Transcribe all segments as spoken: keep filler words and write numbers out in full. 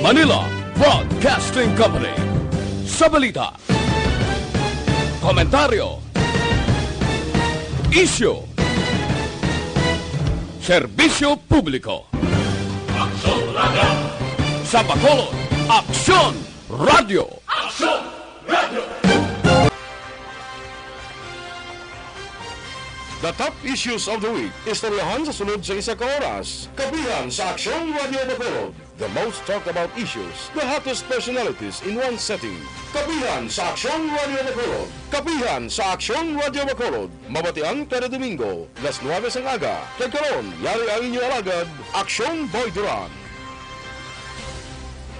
Manila Broadcasting Company. Sa balita, komentaryo, isyu, serbisyo publiko. Aksyon Radio. Sa Bacolod, Aksyon Radio. Aksyon Radio. The top issues of the week, istoryahan sa sunod sa isa ka oras. Kapihan sa Aksyon Radio Bacolod. The most talked about issues, the hottest personalities in one setting. Kapihan sa Aksyon Radio Bacolod. Kapihan sa Aksyon Radio Bacolod. Mabatian kada Domingo, las nuebe sang aga. Kag karon, yari ang inyo alagad, Aksyon Boy Duran.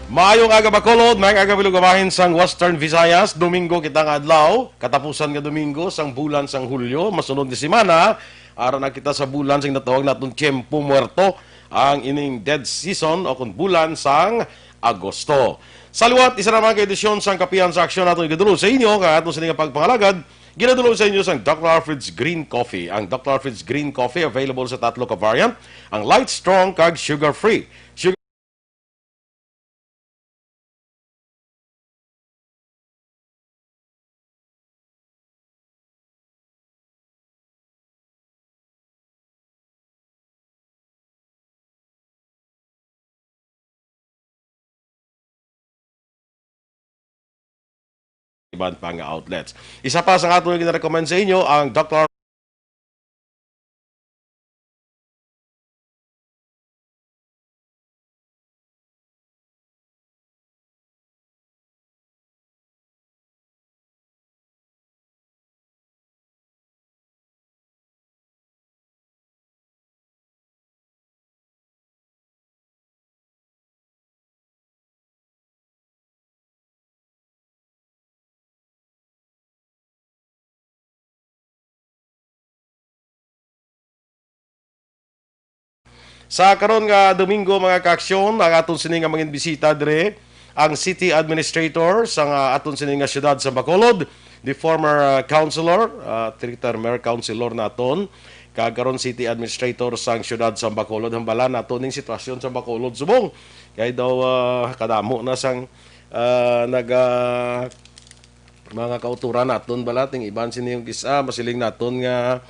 Maayong aga, Bacolod. Maayong aga, Bilog Bahin sang Western Visayas. Domingo kita nga adlaw, katapusan nga Domingo sang bulan sang Hulyo, masunod nga semana, ara na kita sa bulan sing natawag naton Tiempo Muerto, ang ining dead season o kon bulan sang Agosto. Sa liwat, isa na man ka edisyon sang Kapihan sa Aksyon aton igadulog sa inyo, kag aton sini nga pagpangalagad, ginadulog sa inyo sang Doctor Alfred's Green Coffee. Ang Doctor Alfred's Green Coffee available sa tatlo ka variant, ang light, strong, kag sugar-free. Sugar iban pa nga outlets. Isa pa sa aton nga ginarecommend sa inyo, ang Doctor Sa karon nga Domingo, mga kaaksyon, ang aton sini nga mga bisita dire, ang city administrator sa nga aton sini nga siyudad sa Bacolod, the former, uh, councilor, uh, three-termer councilor naton, kag karon city administrator sang siyudad sa Bacolod. Hambalan nato ning sitwasyon sa Bacolod subong. Kay daw, uh, kadamo na sang, uh, naga mga kauturan naton bala, ting iban sini yung kis-, ah, masiling naton nga,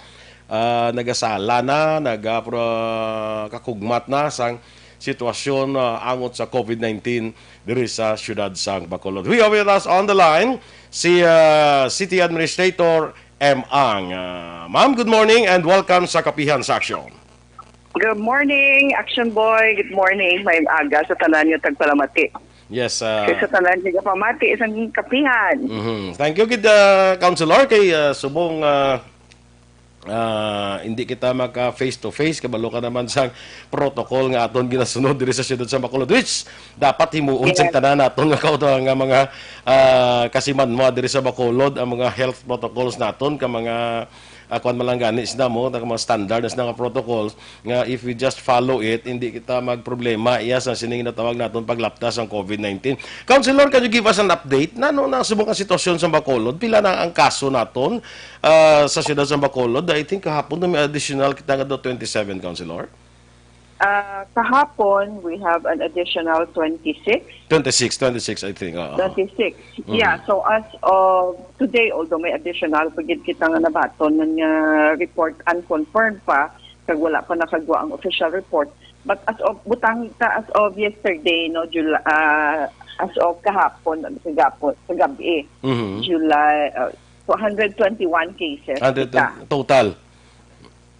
ah, nagasala na, naga-, pro-, kakugmat na sang sitwasyon, ah, angot sa COVID nineteen diri sa siyudad sang Bacolod. We have with us on the line si, ah, City Administrator M. Ang. Ah, ma'am, good morning and welcome sa Kapihan sa Aksyon. Good morning, Action Boy. Good morning. May aga sa tanan nga tagpalamati. Yes, ah, kay sa tanan nga pamati isang kapihan. Mhm. Thank you gid, ah, Councilor, kay, ah, subong, ah, ah, hindi kita maka face to face, kabalo ka naman sa protocol nga aton ginasunod diri sa siyudad sa Bacolod, which dapat himuon sa, yes, tanan naton nga kauto nga mga, ah, kasimanwa diri sa Bacolod, ang mga health protocols naton, ka mga, ah, kuwan man lang gani sila mo, mga standard na sila nga protocols, nga if we just follow it, hindi kita magproblema iya sa sining natawag naton paglapta sang COVID nineteen. Councilor, can you give us an update? Nano na subong ang sitwasyon sa Bacolod? Pila na ang kaso naton, ah, sa siyudad sa Bacolod? I think kahapon may additional kita nga do twenty-seven, Councilor. Ah, kahapon, we have an additional twenty-six. Twenty-six, twenty-six, I think, oo. Twenty-six. Mm. Yeah, so as of today, although may additional pa gid kita nga nabaton nga report, unconfirmed pa, kag wala pa nakagwa ang official report. But as of, butang ta, as of yesterday, no, July, ah, as of kahapon, ano, kagapon, kagabi, Mhm. July, ah, so, hundred twenty-one cases Hundred twenty kita. Total.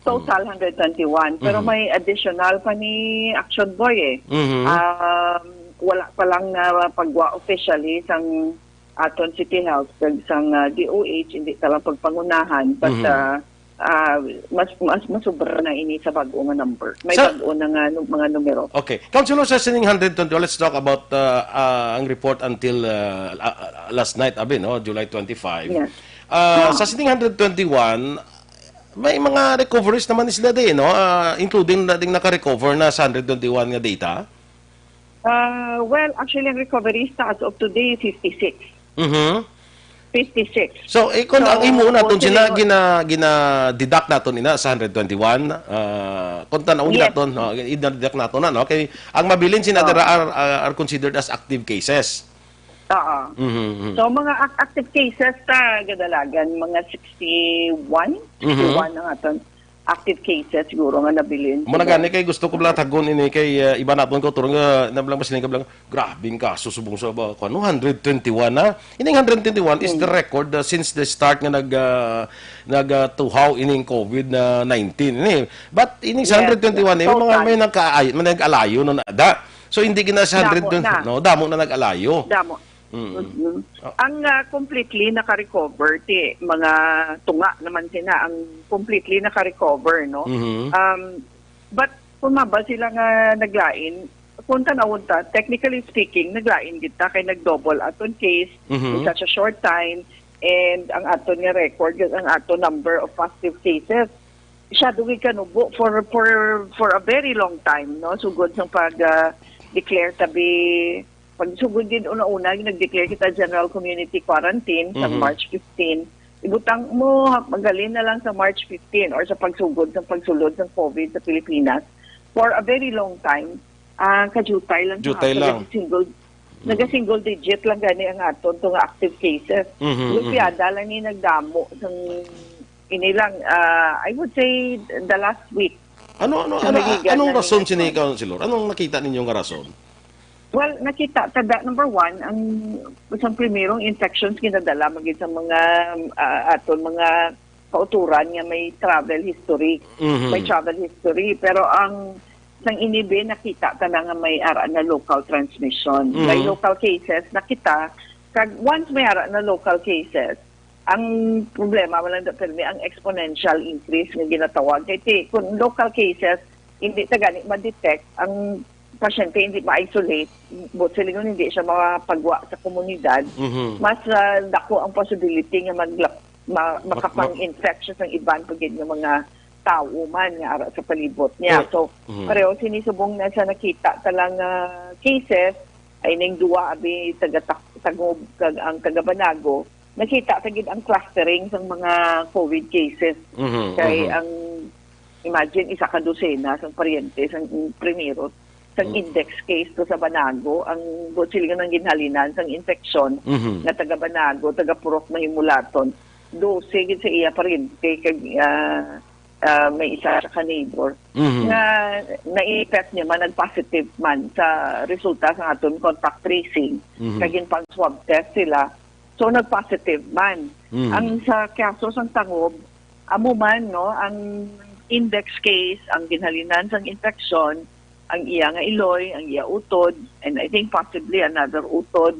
Total, Mm. hundred twenty-one. Pero Mhm. may additional pa ni Action Boy, eh. Mhm. Um, wala pa lang na pagwa officially sang aton City Health kag sang, ah, D O H, hindi ta lang pagpangunahan, but, Mhm. ah, ah, mas, mas, masubra na ini sa bag-o nga number. May Sa bag-o na nga nu-, mga numero. Okay. Councilor, sa sining hundred twenty-one, let's talk about, ah, ah, ang report until, ah, ah, last night, abi, no? July twenty-five. Yes. Ah, Ah. Sa sining hundred twenty-one, may mga recoveries naman sila din, no? Ah, including na ding naka-recover na sa hundred twenty-one nga data? Ah, well, actually, ang recoveries ta as of today, fifty-six. Mhm. fifty-six. So, eh, kung So, ang imo naton kung sina sino- gina gina-deduct naton ina sa hundred twenty-one, ah, kung tan-aw Yes. naton, no, i-deduct naton na, no? Kay ang mabilin sina Oo. dira are, are, are considered as active cases. Oo. Mhm, mhm. So, mga ac- active cases ta gadalagan, mga sixty-one, sixty-one ang aton active cases siguro nga nabilin. Muna gani kay gusto ko lang tagon ini kay, ah, iba naton ko turong nga nablang basiling ka blang grabing kaso subong sa ba kuno hundred twenty-one na. Ining hundred twenty-one is the record, ah, since the start nga nag ah, nag ah, tuhaw ining COVID na nineteen ini. But ining sa Yes, hundred twenty-one eh, yes. mga may Total. nagkaay, may nag-alayo na nada. So hindi gina sa Damo hundred twenty, na. no, damo na nag-alayo. Damo. Mm. Mhm. Ang ah, completely naka-recover, ti, mga tunga naman sina ang completely naka-recover, no? Mhm. Um, but kung mabal sila nga naglain, kung tanawon ta, technically speaking, naglain kita kay nag-double aton case Mhm. in such a short time, and ang aton nga record, ang aton number of positive cases, siya dugi kanubo for for for a very long time, no? Sugod sang pag ah, declare tabi, pag sugod din una-una, nag-declare kita general community quarantine sa Mhm. March fifteen. Ibutang mo, magalin na lang sa March fifteen or sa pagsugod sa pagsulod sa COVID sa Pilipinas. For a very long time, ah, kajutay lang sa Jutay ato, lang. nag-single, naga-single digit lang gani ang aton to nga active cases. Mhm, Lupiada lang ni nagdamo sang ini lang, ah, I would say the last week. Ano ano Sa ano Mahigan anong na rason rin sini ako. Councilor? Anong nakita ninyo nga rason? Well, nakita ta da, number one, ang isang primerong infections ginadala magid sa mga ah, aton mga kauturan nga may travel history. Mhm. May travel history, pero ang sang inibi nakita ta na nga may ara na local transmission. Mhm. May local cases nakita, kag once may ara na local cases, ang problema man lang da permi ang exponential increase nga ginatawag kay ti, kung local cases hindi ta gani ma-detect, ang pasyente hindi ma-isolate, but silingon hindi siya mapagwa sa komunidad, Mhm. mas ah, dako ang possibility nga maglap, ma, makapang-infect siya sa iban pa gid nga mga tao man nga ara sa palibot niya. Pero- So, Mhm. pareho sini subong na sa nakita ta lang nga cases, ay ning duwa abi taga Tak- Tagob kag ang taga Banago, nakita ta gid ang clustering sang mga COVID cases. Mhm, Kay mhm. ang, imagine, isa ka dosena sang paryente sang primero, sang Mm. index case to sa Banago, ang buot silingon ang ginhalinan sang infeksyon Mhm. nga taga Banago, taga Purok Mahimulaton, dose gid sa iya paryente kag ah, ah, may isa sa ka neighbor Mhm. nga na-infect niya man, nag-positive man sa resulta sa aton contact tracing. Mhm. Kag pang swab test sila, so nag-positive man. Mhm. Ang sa kaso sang Tagob, amo man, no, ang index case, ang ginhalinan sang infeksyon, ang iya nga iloy, ang iya utod, and I think possibly another utod,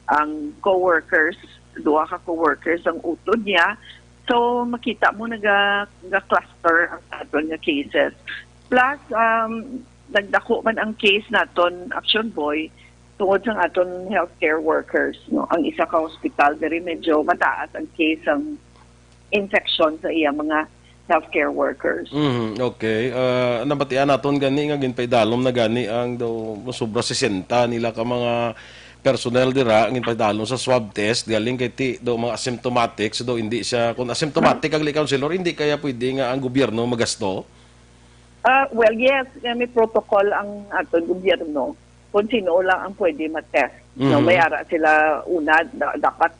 ang co-workers, duha ka co-workers ang utod niya. So makita mo naga, naga-cluster ang aton nga cases. Plus, um, nagdako man ang case naton, Action Boy, tungod sang aton healthcare workers, no? Ang isa ka hospital diri medyo mataas ang case sang infection sa iya mga healthcare workers. Mhm, okay. Ah, nabatian naton gani nga ginpaidalom na gani ang daw sobra sesenta nila ka mga personnel dira ang ginpaidalom sa swab test galing kay ti daw mga asymptomatic, so daw hindi siya, kung asymptomatic ang Councilor, hindi kaya pwede nga ang gobyerno magasto? Ah, well, yes, nga may protocol ang aton gobyerno kung sino lang ang pwede ma-test. No, Mhm. may ara sila una da- dapat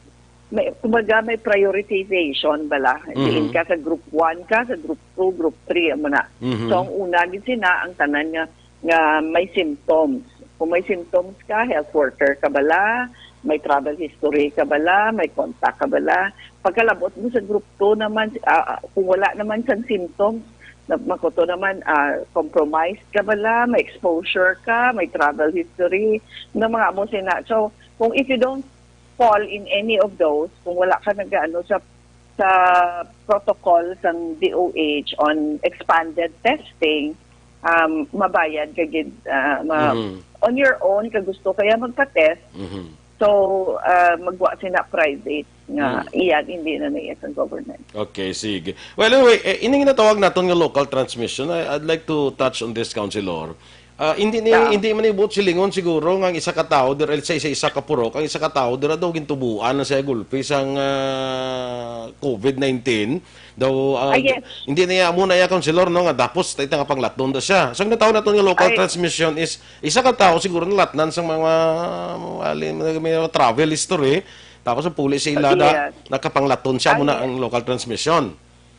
may, kumbaga, may prioritization bala. Mhm. Diin ka sa group one ka, sa group two, group three, amo na. Mhm. So ang una gid sina ang tanan nga nga may symptoms. Kung may symptoms ka, health worker ka bala, may travel history ka bala, may contact ka bala. Pagkalabot mo sa group two naman, ah, ah, kung wala naman sang symptoms, na makuto naman, ah, compromised ka bala, may exposure ka, may travel history, nga mga amo sina. So, kung if you don't fall in any of those, kung wala ka nagaano sa sa protocol sang D O H on expanded testing, um, mabayad ka gid, ah, ma- Mhm. on your own ka gusto kaya magpa-test. Mhm. So, ah, magwa sina private nga Mhm. iyan hindi na naiya sang government. Okay, sige. Well, anyway, eh, ining ginatawag naton nga local transmission, I, I'd like to touch on this, Councilor. Ah, hindi ni, hindi man ni buot silingon siguro nga ang isa ka tawo dira sa isa-isa ka purok, ang isa ka tawo dira daw gintubuan na siya gulpi sang, ah, covid nineteen. Daw, ah, Ah, yes. Hindi niya amo na iya, Councilor, no, nga dapos ta ita nga panglaton da siya. So, ang natawag naton nga local Ay. Transmission is isa ka tawo siguro nalatnan sang mga, mga, mga travel history. Tapos ang puli sa ila Yes. Nakapanglaton siya, Ay, muna yes. Ang local transmission.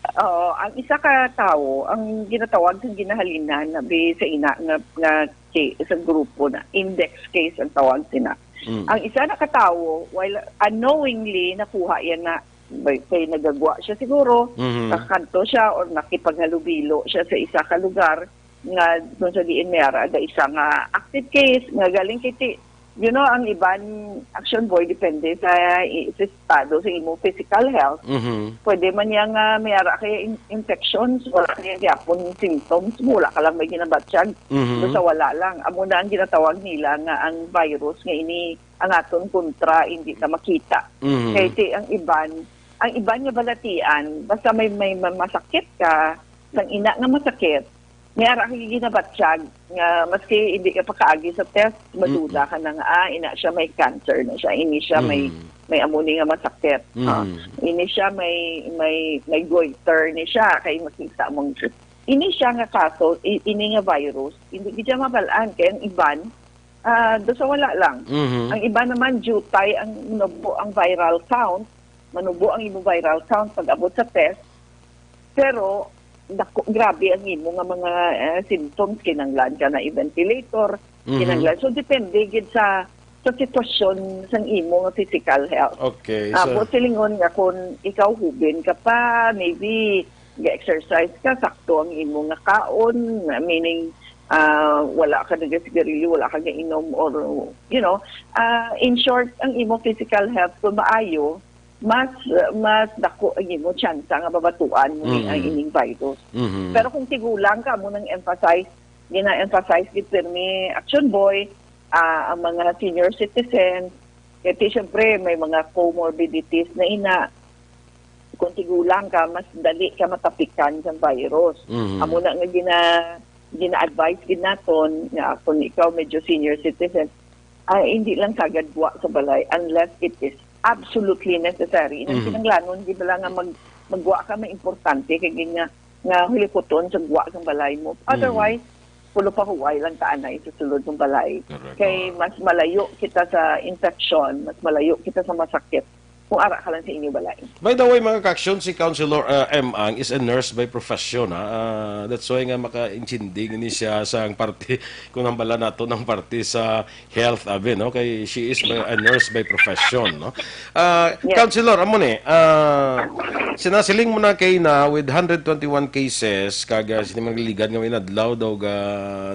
Oo, ang isa ka tawo ang ginatawag sang ginahalinan abi sa ina nga, nga case, sa grupo na index case ang tawag sina. Mm. Ang isa na ka tawo, while unknowingly nakuha yan na, bay-, kay nagagwa siya siguro, Mhm. Nakakanto siya or nakipaghalubilo siya sa isa ka lugar nga kung sa diin may ara da isa nga active case nga galing kay ti-, you know, ang iban, Action Boy, depende sa, sa estado sa imo physical health. Mhm. Pwede man niya nga may ara kaya in-, infections, wala kaya gyapon symptoms mo, wala ka lang may ginabatyag. Mhm. Basta wala lang. Amo na ang ginatawag nila nga ang virus nga ini ang aton kontra, hindi na makita. Mhm. Kay ti ang iban, ang iban nga balatian, basta may, may ma-, masakit ka, sang ina nga masakit, may ara ka ginabatyag nga maski hindi ka pakaagi sa test, maduda Mhm. ka na nga, ah, ina siya may cancer na siya, ini siya may, Mhm. may amo ni nga masakit. Mhm. Ah, ini siya may, may, may goiter ni siya, kay makita mong ini siya nga kaso, i-, ini nga virus, hindi gid siya mabalaan. Kay ang iban, ah, do sa wala lang. Mhm. Ang iba naman, jutay ang manubo ang viral count, manubo ang imo viral count pag-abot sa test. Pero, dako, grabe ang imo nga mga, eh, symptoms, kinahanglan ka na i-ventilator, Mhm. kinahanglan. So, depende gid sa, sa sitwasyon sang imo nga physical health. Okay, Ah, so buot silingon nga kung ikaw hubin ka pa, maybe ga-exercise ka, sakto ang imo nga kaon, meaning, ah, wala ka nagasigarilyo, wala ka gainom, or, you know, ah, in short, ang imo physical health kung maayo, mas, mas dako ang imo tsansa nga mabatuan mo ni ang Mhm. ining virus. Mhm. Pero kung tigulang ka, mo nang emphasize, gina-emphasize gid pirmi, Action Boy, ah, ang mga senior citizens, kay ti, syempre, may mga comorbidities na ina. Kung tigulang ka, mas dali ka matapikan sa virus. Mhm. Amo na nga gina-, gina-advise gid naton nga kung ikaw medyo senior citizen, ay, hindi lang sagad gwa sa balay unless it is absolutely necessary. Ang Mhm. kinahanglanon gid lang nga mag-, maggwa ka, may importante kay gid nga, nga huliputon sa gwa sa balay mo. Mhm. Otherwise, pulo pa huway lang ka anay sa sulod ng balay. Correct. Kay Oo. Mas malayo kita sa infection, mas malayo kita sa masakit kung ara ka lang sa inyo balay. By the way, mga ka-aksyon, si Councilor, uh, M Ang is a nurse by profession, ha? Uh, that's why nga makaintindi ni siya sa ang parte, kung hambala nato ng parte sa health, abi, no? Kay she is by, a nurse by profession, no? Uh, Yes. Councilor, amo ni, uh, sinasiling mo na kay na with hundred twenty-one cases, kag, uh, sini mga ligad nga inadlaw daw ga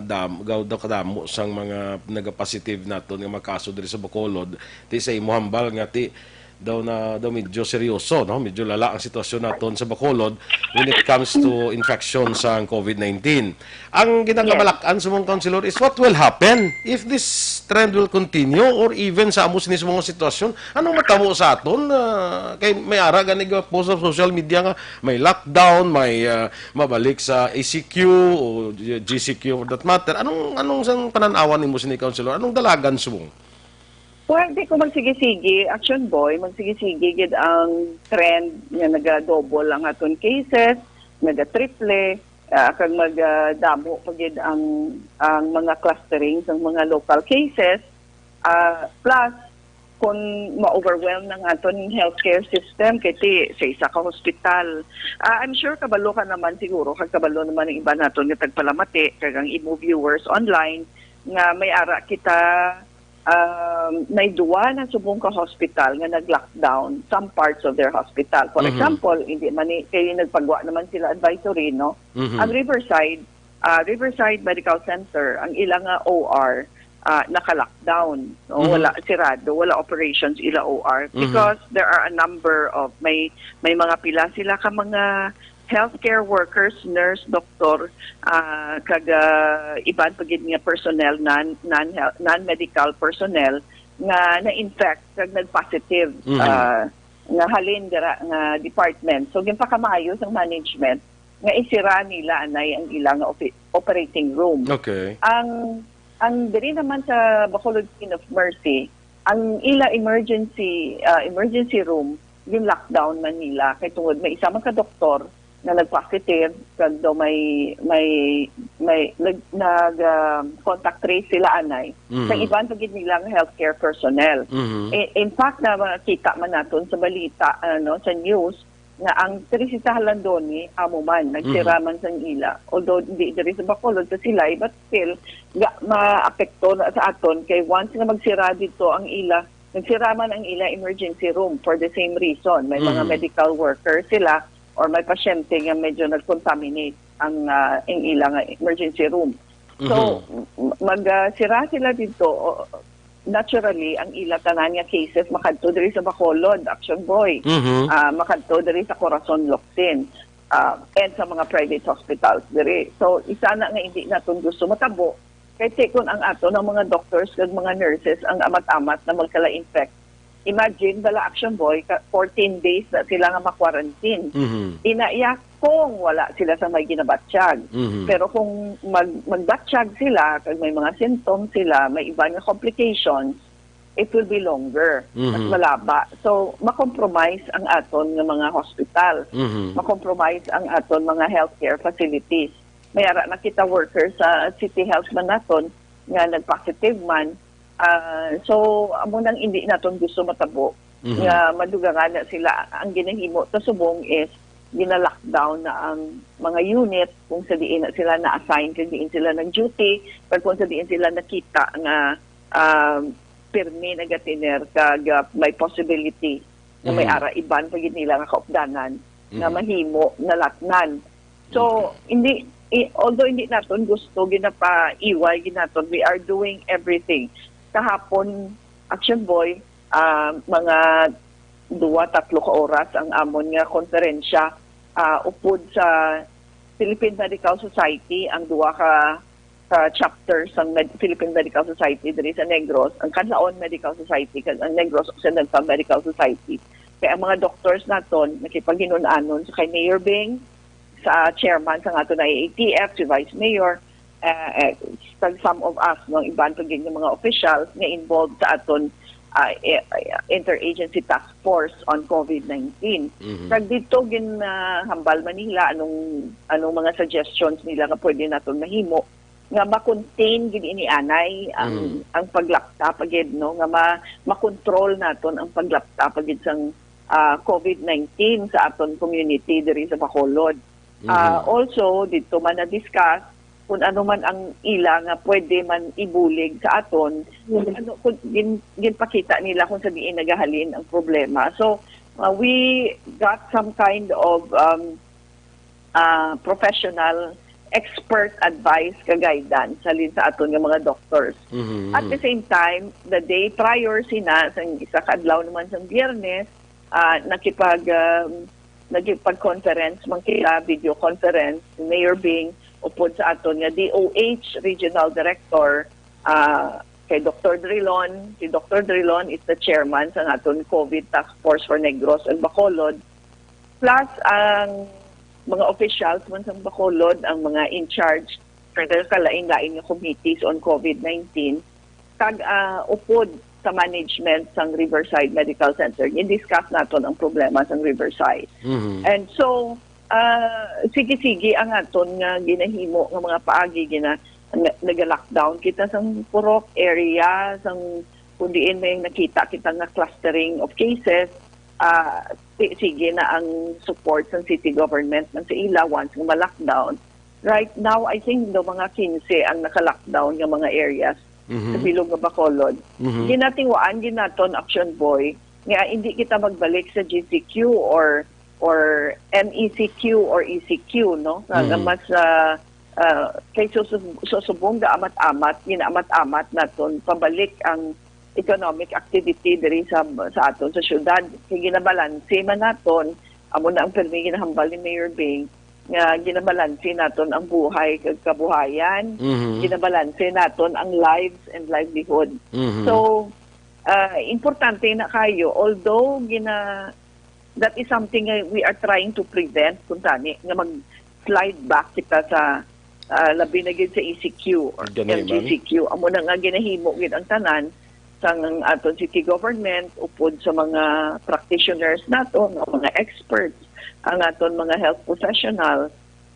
dam-, gaw daw kadamo sang mga nagapositive naton nga mga kaso diri sa Bacolod, ti sa imo hambal nga ti daw na, daw medyo seryoso, no? Medyo lala ang sitwasyon naton sa Bacolod when it comes to infection sa covid nineteen. Ang ginakabalak-an sa mong councilor is what will happen if this trend will continue or even sa amo sini sa mga sitwasyon. Anong matabo sa aton? Ah, kay may ara gani ga-post sa social media nga may lockdown, may, ah, mabalik sa A C Q o G C Q for that matter. Anong, anong sang panan-awan nimo sini, councilor? Anong dalagan sa mong? Well, di ko magsigi-sigi, Action Boy, magsigi-sigi gid ang trend nga naga-double ang aton cases, naga-triple, ah, kag magadamo pa gid ang, ang mga clustering sa mga local cases. Ah, plus, kung ma-overwhelm ng aton healthcare system, kay ti, sa isa ka hospital. Ah, I'm sure kabalo ka naman siguro, kag kabalo naman ang iba naton nga tagpalamati, kag ang imo viewers online, nga may ara kita, um, may duwa na subong ka hospital nga nag-lockdown some parts of their hospital. For Mhm. example, hindi man ni, kay nagpagwa naman sila advisory, no? Mhm. Ang Riverside, ah, Riverside Medical Center, ang ila nga O R, ah, naka-lockdown, no? Mhm. Wala, sirado, wala operations ila O R Mhm. because there are a number of, may, may mga pila sila ka mga healthcare workers, nurse, doktor, ah, kag, ah, iban pa gid nga personnel, non, non-health, non-medical personnel nga na-infect kag nag-positive, Mhm. ah, nga halin dira nga department. So, ginpakamaayo sang management nga isira nila anay ang ila nga opi-, operating room. Okay. Ang ang diri naman sa Bacolod Queen of Mercy, ang ila emergency ah, emergency room, yung lockdown man nila kay tungod may isa man ka doktor na nag-positive kag daw may may may nag, nag ah, contact trace sila anay Mhm. sa iban pa gid nilang healthcare personnel. Mhm. I- In fact, na makita man naton sa balita, ano, sa news, nga ang diri sa Jalandoni amo man nagsira man sang ila, although di diri sa Bacolod sa Silay, but still ga maapekto na sa aton kay once nga magsira dito ang ila, nagsira man ang ila emergency room for the same reason, may mga Mhm. medical worker sila or may pasyente nga medyo nag-contaminate ang ah, ang ila nga emergency room. So m- mag ah, sira sila dito, o- naturally ang ila tanan nga cases makadto diri sa Bacolod, Action Boy, Mhm. ah, makadto diri sa Corazon, Locsin, ah, and sa mga private hospitals diri. So isa na nga hindi naton gusto matabo kay ti kun ang aton ang mga doctors kag mga nurses ang amat-amat na magkala-infect. Imagine, bala, Action Boy, ka fourteen days na sila nga ma-quarantine. Mhm. Inaya kung wala sila sa may ginabatyag. Mhm. Pero kung mag magbatyag sila kag may mga symptoms sila, may iban nga complications, it will be longer. Mas Mhm. malaba. So ma-compromise ang aton nga mga hospital. Mhm. Ma-compromise ang aton mga healthcare facilities. May ara na kita worker sa City Health man naton nga nag-positive man. Ah, so amo nang hindi naton gusto matabo Mhm. nga madugangan na sila. Ang ginahimo ta subong is gina-lockdown na ang mga unit kung sa diin na sila na-assign, kung diin sila nag-duty, kag kung sa diin sila nakita nga ah, pirmi nagatiner kag ah, may possibility nga may Mhm. ara iban pa gid nila nga kaupdanan nga Mhm. mahimo nalatnan. So hindi i- although hindi naton gusto, ginapaiway gid naton, we are doing everything. Kahapon, Action Boy, ah, mga duwa, tatlo ka oras ang amon nga konferensya ah, upod sa Philippine Medical Society, ang duwa ka ka chapter sang Med- Philippine Medical Society diri sa Negros, ang Canlaon Medical Society kag ang Negros Occidental Medical Society. Kay ang mga doctors naton nakipaghinun-anon sa kay Mayor Bing, sa chairman sa aton I A T F, si Vice Mayor, eh, eh, kag some of us, no, iban pa gid nga mga officials nga involved sa aton ah, eh, eh, Interagency Task Force on COVID nineteen. Mhm. Kag dito ginahambal man nila anong anong mga suggestions nila nga pwede naton mahimo nga ma-contain gid ini anay ang Mm. ang paglapta pa gid, no, nga ma makontrol naton ang paglapta pa gid sang ah, COVID nineteen sa aton community diri sa Bacolod. Mhm. Ah, also dito man na-discuss kung ano man ang ila nga pwede man ibulig sa aton, ano kung gin, ginpakita nila kung sa diin nagahalin ang problema. So uh, we got some kind of um, uh, professional expert advice ka guidance halin sa aton nga mga doctors. Mhm. At the same time, the day prior sina, sa isa ka adlaw naman sa Biyernes, uh, nakipag um, nakipag-conference man kita, video conference, si Mayor Bing upod sa aton nga D O H Regional Director, uh, kay Doctor Drilon. Si Doctor Drilon is the chairman sa aton COVID Task Force for Negros and Bacolod. Plus ang mga officials man sa Bacolod, ang mga in charge sa kalain-lain nga committees on COVID nineteen, kag uh, upod sa management sang Riverside Medical Center, i-discuss naton ang problema sang Riverside. Mhm. And so, uh, sige-sige ang aton nga ginahimo nga mga paagi, gina, nag-lockdown kita sang purok area, sang kung diin may nakita kita nga clustering of cases, uh, sige na ang support sa city government man sa ila once nga ma-lockdown. Right now, I think do mga kinse ang naka-lockdown nga mga areas mm-hmm. sa bilog nga Bacolod. Mm-hmm. Ginatingwaan ginaton Action Boy nga hindi kita magbalik sa G C Q or or M E C Q or E C Q, no? Nga mm-hmm. mas uh, uh, kay susub- susubong ga amat-amat, ginaamat-amat naton pabalik ang economic activity diri sa sa aton sa syudad. Kay ginabalanse man naton, amo na ang permi ginahambal ni Mayor Bing, nga ginabalanse naton ang buhay kag kabuhayan, mm-hmm. ginabalanse naton ang lives and livelihood. Mm-hmm. So, uh, importante na kayo, although gina that is something nga we are trying to prevent, kung tani, nga mag slide back kita sa, ah, labi na gid sa E C Q or Ganay man. M G C Q. Amo na nga ginahimo gid ang tanan sang aton city government, upod sa mga practitioners nato, nga mga experts, ang aton mga health professional,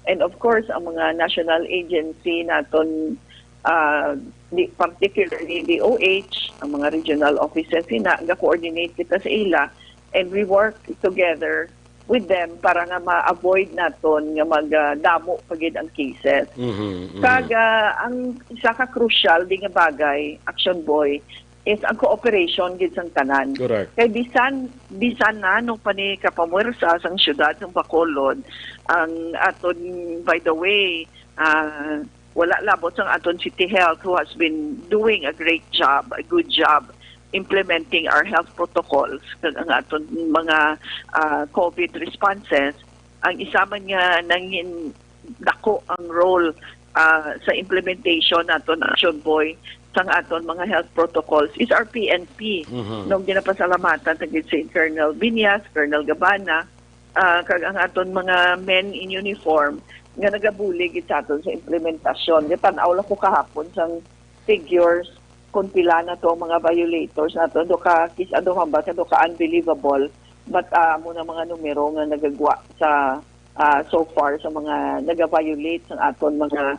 and of course, ang mga national agency naton, ah, di, particularly D O H, ang mga regional offices, sina, ga-coordinate kita sa ila, and we work together with them para nga ma-avoid naton nga magdamo pa gid ang cases. Mhm, mhm. Kag, ah, ang isa ka crucial di nga bagay, Action Boy, is ang cooperation gid sang tanan. Correct. Kay bisan, bisan na nung pa ni kapamwersa sang siyudad sang Bacolod, ang aton, by the way, ah, wala labot sang aton City Health, who has been doing a great job, a good job implementing our health protocols, kag ang aton mga, ah, COVID responses. Ang isa man nga nangin dako ang role, ah, sa implementation naton, Action Boy, sang aton mga health protocols is our P N P. Mhm. No, ginapasalamatan ta gid si Colonel Viñas, Colonel Gabana, ah, kag ang aton mga men in uniform nga nagabulig gid sa aton sa implementasyon. Gatan-aw lang ko kahapon sang figures kung pila na to ang mga violators nato. Do ka kis-, do hambal ka, do ka unbelievable. But, ah, amo na mga numero nga nagagwa sa, ah, so far sa mga nagaviolate sa aton mga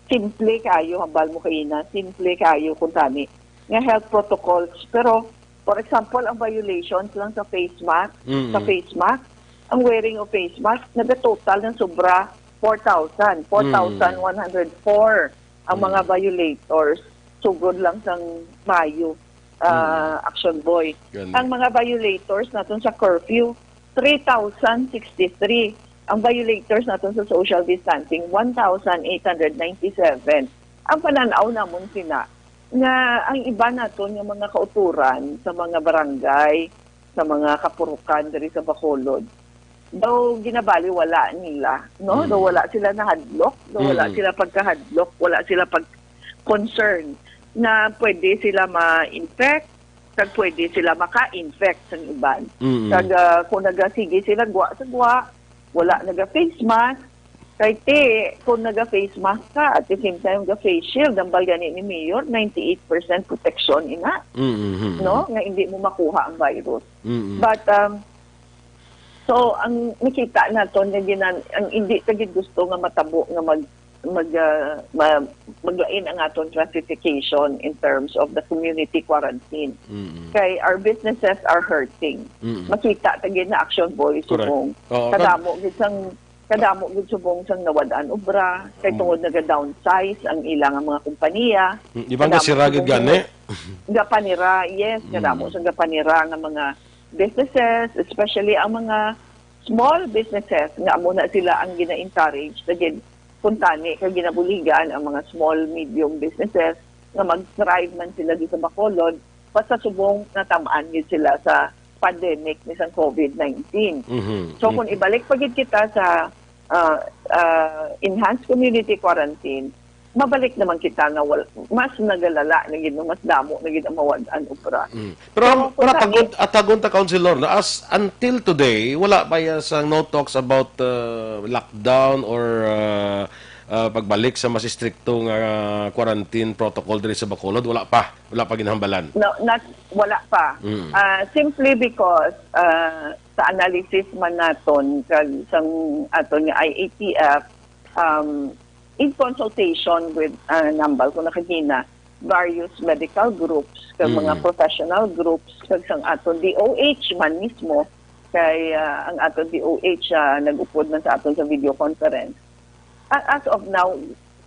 simple kayo, hambal mo kaina, simple kayo kung tani nga health protocols. Pero, for example, ang violations lang sa face mask, Mm-mm. sa face mask, ang wearing of face mask, nagatotal ng sobra four thousand, four thousand one hundred four ang mga Mm. violators sugod lang sang Mayo, ah, Mm. Action Boy. Gani. Ang mga violators naton sa curfew, three thousand sixty-three. Ang violators naton sa social distancing, one thousand eight hundred ninety-seven. Ang pananaw namon sina nga ang iba naton nga mga kauturan sa mga barangay, sa mga kapurukan diri sa Bacolod, daw ginabaliwala nila, no? Mm. Daw wala sila nahadlok, daw wala Mm. sila pagkahadlok, wala sila pag-concern na pwede sila ma-infect, kag pwede sila maka-infect sa iban. Mm. Kag, ah, kung nagasige sila gwa sa gwa, wala naga-face mask, kay ti, kung naga-face mask ka, at the same time ga-face shield, ang balgani ni Mayor, ninety-eight percent protection ina, Mm, mm, mm. no? Nga hindi mo makuha ang virus. Mm. But, um, so, ang nakita naton nga ginan-, ang hindi ta gid gusto nga matabo nga mag-, mag-, ah, ma-, maglain ang aton classification in terms of the community quarantine. Mm. Kay our businesses are hurting. Mm. Makita ta gid na Action Boy Correct. Subong. Oo, Kadamo gid sang, kadamo gid subong sang nawad-an obra, kay Mm. tungod naga-downsize ang ilang mga kompanya. Mm, iban Kadamo ka sira gid subong gani. Gapanira, yes, Mm. kadamo sang gapanira nga mga businesses, especially ang mga small businesses nga amo na sila ang gina-encourage na gid kuntani kag ginabuligan ang mga small, medium businesses nga mag-thrive man sila di sa Bacolod, basta subong natam-an gid sila sa pandemic ni sang COVID nineteen. Mhm. So, kung Mhm. ibalik pa gid kita sa, ah, ah, enhanced community quarantine, mabalik naman kita nga wal-, mas nagalala na gid, no, mas damo na gid ang mawad-an obra. Mm. Pero So, ang, kung pero sa atagon, atagon ta, Councilor, na as until today, wala pa ya sang no talks about, uh, lockdown or, uh, uh, pagbalik sa mas estrikto nga quarantine protocol diri sa Bacolod. Wala pa. Wala pa ginahambalan. No, not, wala pa. Mm. Ah, simply because, ah, sa analysis man naton kag sang aton nga I A T F, um, in consultation with, ah, nambal ko na kagina, various medical groups, kag mga Mm. professional groups, kag sang aton D O H man mismo, kay, ah, ang aton D O H, ah, nag-upod man sa aton sa video conference. A-, as of now,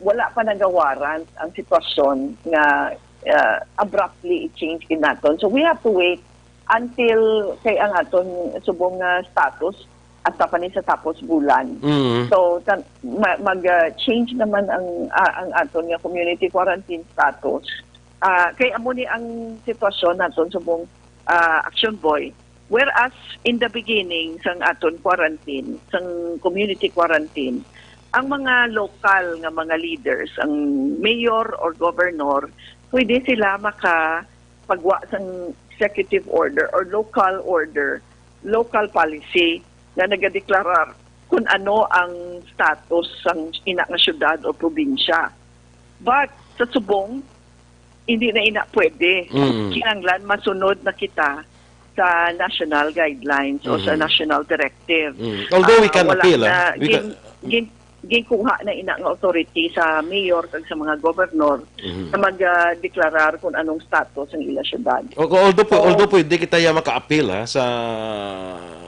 wala pa nagawarrant ang sitwasyon nga, ah, abruptly i-change gid naton. So we have to wait until kay ang aton subong nga status hasta pa ni sa tapos bulan. Mm. So, tan-, ma-, mag, ah, change naman ang, ah, ang aton nga community quarantine status. Ah, kay amo ni ang sitwasyon naton subong, ah, Action Boy. Whereas in the beginning sang aton quarantine, sang community quarantine, ang mga lokal nga mga leaders, ang mayor or governor, pwede sila makapagwa sang executive order or local order, local policy nga nagadeklarar kung ano ang status sang ina nga syudad o probinsya. But sa subong, hindi na ina pwede. Mm. Kinahanglan masunod na kita sa national guidelines o sa Mm. national directive. Mm. Although we Ah, can wala appeal, na, ah. We gin-, can gin-, ginkuha na ina nga authority sa mayor kag sa mga governor Mhm. na mag-, ah, deklarar kung anong status ang ila syudad. O, although po, So, although pwede kita ya maka-appeal, ha, sa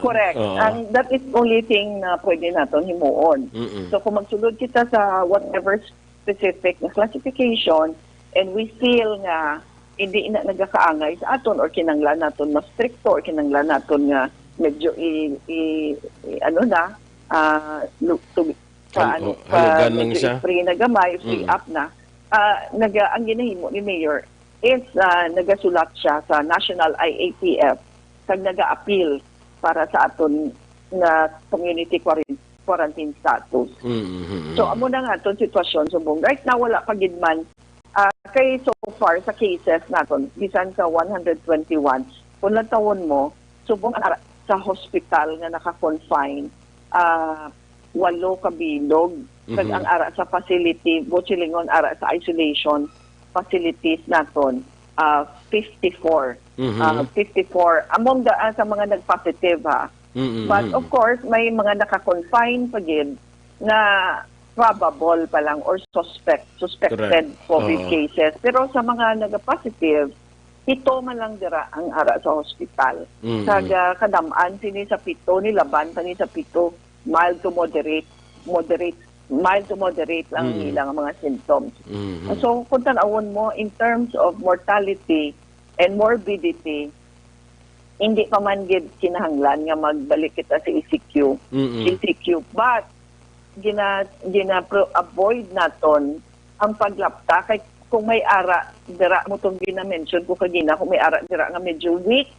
Correct. Oo. Ang, that is only thing na pwede naton himuon. Mm-mm. So, kung magsulod kita sa whatever specific na classification, and we feel nga hindi na nagakaangay sa aton or kinanglan naton mas stricto or kinanglan naton nga medyo i, i, i- ano na, ah, lu- tu- Hal- kuan, oh, pa- halugan lang medyo siya. I-free na gamay, free Mm. up na, ah, naga, ang ginahimo ni Mayor is, ah, nagasulat siya sa National I A T F kag naga-appeal para sa aton nga community quaran-, quarantine status. Mm-hmm. So, amo na nga aton sitwasyon subong. Right now, wala pa gid man, ah, kay so far sa cases naton, bisan sa one hundred twenty-one, kung lantawon mo, subong ang ara sa hospital nga naka-confine, ah, walo ka bilog. Kag Mhm. ang ara sa facility, buot silingon, ara sa isolation facilities naton, ah, fifty-four. Mhm. Ah, fifty-four. Among the, ah, sa mga nag-positive, ha. Mm-mm. But of course, may mga naka-confine pa gid nga probable pa lang or suspect, suspected Correct. COVID Oo. cases. Pero sa mga nag-positive, pito man lang dira ang ara sa hospital. Mm-mm. Kag, ah, kadam-an sini sa pito, nilaban pa ni sa pito, mild to moderate, moderate, mild to moderate lang Mm. nila nga mga symptoms. Mm-mm. So, kung tan-awon mo, in terms of mortality and morbidity, hindi pa man gid kinahanglan nga magbalik kita sa E C Q. Mm-mm. E C Q. But, gina, gina-pro-, avoid naton ang paglapta kay kung may ara dira mo tong gina-mention ko kagina, kung may ara dira nga medyo weak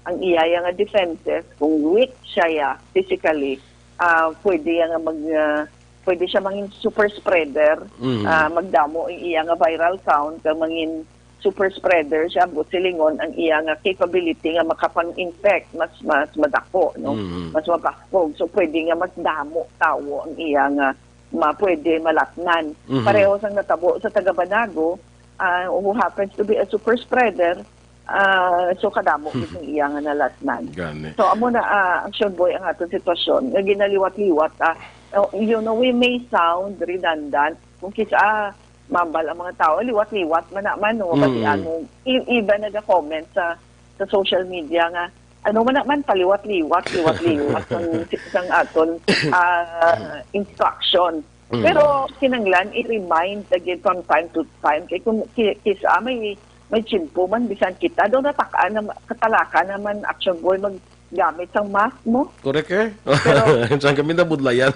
ang iya nga defenses, kung weak siya ya physically, ah, pwede ya nga mag, ah, pwede siya mangin super spreader, Mhm. ah, magdamo ang iya nga viral count, kag mangin super spreader siya, buot silingon ang iya nga capability nga makapang-infect mas, mas madako, no? Mhm. Mas mabaskog. So, pwede nga mas damo tawo ang iya nga ma-, pwede malatnan. Mhm. Pareho sang natabo sa taga Banago, ah, who happens to be a super spreader, ah, so kadamo Mhm. gid ang iya nga nalatnan. Gani. So, amo na, ah, Action Boy, ang aton sitwasyon nga ginaliwat-liwat, ah. Oh, you know, we may sound redundant kung kis-a, ah, mambal ang mga tao, liwat-liwat man na man, no? Kasi Mm. ano, i-, iba naga-comment sa, sa social media nga, ano man na man, paliwat-liwat, liwat-liwat sang, sang aton, ah, instruction. Mm. Pero kinanglan i-remind lagi from time to time kay kung ki-, kis-a may, may tiyempo man bisan kita daw natak-an na ma-, katalaka naman, Action Boy, maggamit sang mask mo. Correct, eh. Pero Saan kami nabudlayan?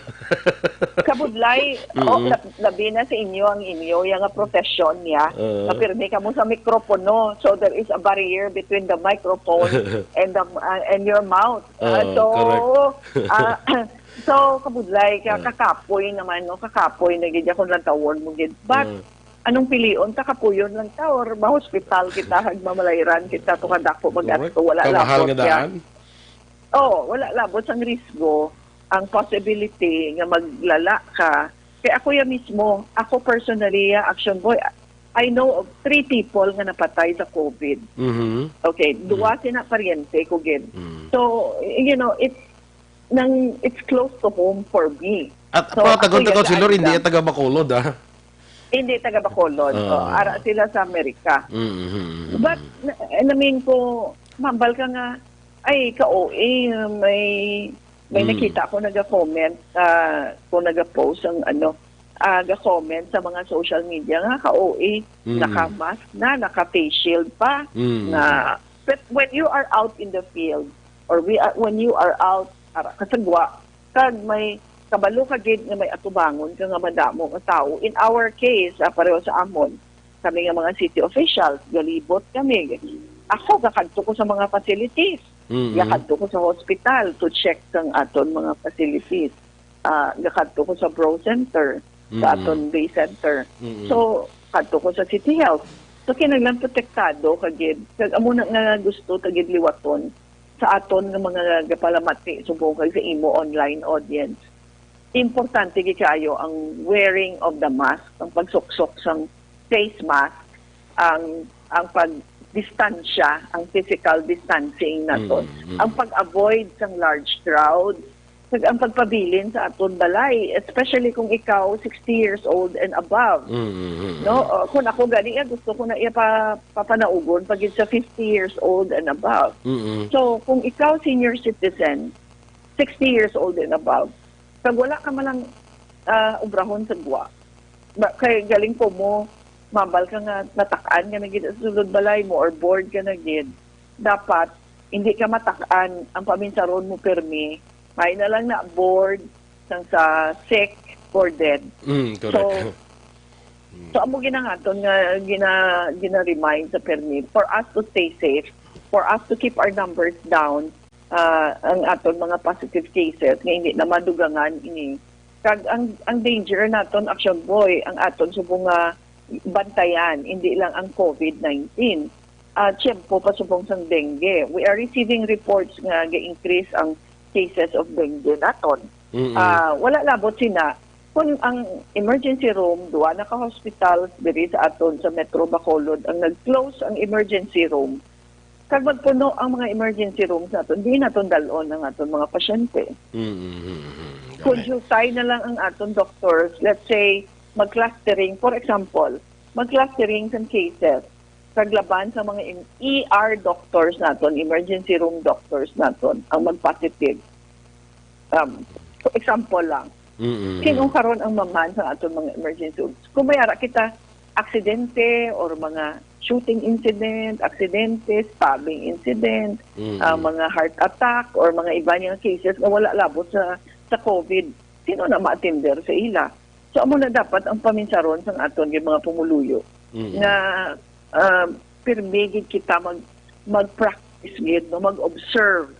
Kabudlay, o, Mm-mm. lab-, labi na sa inyo ang inyo ya nga profesyon niya. Oo. Napirmi kamo sa mikropono, so there is a barrier between the microphone and the, uh, and your mouth. Ah, Oo, so, correct. ah, so, kabudlay, ka-, Mm. kakapoy naman, no? Kakapoy na gid akong lantawon mo gid. But, Mm. anong pilion ta, kapuyon lang ta or ma-hospital kita, kag mamalayran kita, to kadako mag-asto, Correct. Wala Kamahal labot nga ya. daan? Oo, wala labot sang risgo, ang possibility nga maglala ka. Kay ako ya mismo, ako personally, ya, Action Boy, I know of three people nga napatay sa COVID. Mhm. Okay, duwa Mm. sina paryente ko gid. Mm. So, you know, it's nang, it's close to home for me. At So, pero tagon ako ta yan, Councilor, hindi Adam. yan taga Bacolod, ah. Hindi taga Bacolod. Oo. Oh, ara sila sa Amerika. Mm, mm, mm, But, mm. na, I mean ko, mambal ka nga, ay, ka-O A, may, may Mm. nakita ko naga-comment, ah, ko naga-post ang ano, ah, ga-comment sa mga social media nga ka-O A, Mm. naka-mask na, naka-face shield pa, Mm. na, but when you are out in the field, or we are, when you are out, ara, kasagwa, kag may kabalo ka gid nga may atubangon ka nga madamo nga tawo. In our case, ah, pareho sa amon, kami nga mga city officials, galibot kami. Ako, gakadto ko sa mga facilities. Mm-mm. Gakadto ko sa hospital to check sang aton mga facilities. Ah, gakadto ko sa Bro Center, sa Mm-mm. aton Bay Center. Mm-mm. So, kadto ko sa City Health. So, kinahanglan protektado ka gid. Kag amo na nga gusto ta gid liwaton sa aton nga mga gapalamati subong kag sa imo online audience. importante gid kaayo ang wearing of the mask, ang pagsuksok sang face mask, ang ang pagdistansya, ang physical distancing naton, Mm, mm. ang pag-avoid sang large crowd, kag ang pagpabilin sa aton balay, especially kung ikaw sixty years old and above. Mm, mm, mm. No, uh, kung ako gani, ah, gusto ko na iya pa papanaugon pag sa fifty years old and above. Mm, mm. So, kung ikaw senior citizen, sixty years old and above, kag wala ka man lang, ah, obrahon sa gwa, ba, kay galing ko mo, mabal ka nga natak-an ka na gid sa sulod balay mo or bored ka na gid, dapat hindi ka matak-an, ang paminsaron mo pirmi, may na lang na bored sang sa sick or dead. Mm, correct. So, Mm. so amo ginahaton nga gina, gina-remind sa pirmi for us to stay safe, for us to keep our numbers down, ah, ang aton mga positive cases nga hindi na madugangan ini. Kag ang, ang danger naton, Action Boy, ang aton subong nga bantayan, hindi lang ang covid nineteen. Ah, tiyempo pa subong sang dengue. We are receiving reports nga ga-increase ang cases of dengue naton. Mm-mm. Ah, wala labot sina. Kung ang emergency room, duha na ka hospitals diri sa aton sa Metro Bacolod ang nag-close ang emergency room, kag magpuno ang mga emergency rooms naton, di naton dal-on ang aton mga pasyente. Mm, mm, mm, mm. Kung Correct. Diutay na lang ang aton doctors, let's say, mag-clustering, for example, mag-clustering sang cases, kag laban sa mga im-, E R doctors naton, emergency room doctors naton, ang mag-positive. Um, for example lang, Mm, mm, sino mm. karon ang maman sa aton mga emergency rooms? Kung may ara kita, aksidente or mga shooting incident, aksidente, stabbing incident, Mm, ah, mm. mga heart attack, or mga iba nga cases nga wala labot sa, sa covid, sino na ma-attender sa ila? So, amo na dapat ang paminsaron sang aton nga mga pumuluyo Mm, mm. nga, ah, pirmi gid kita mag, mag-practice gid, no, mag-observe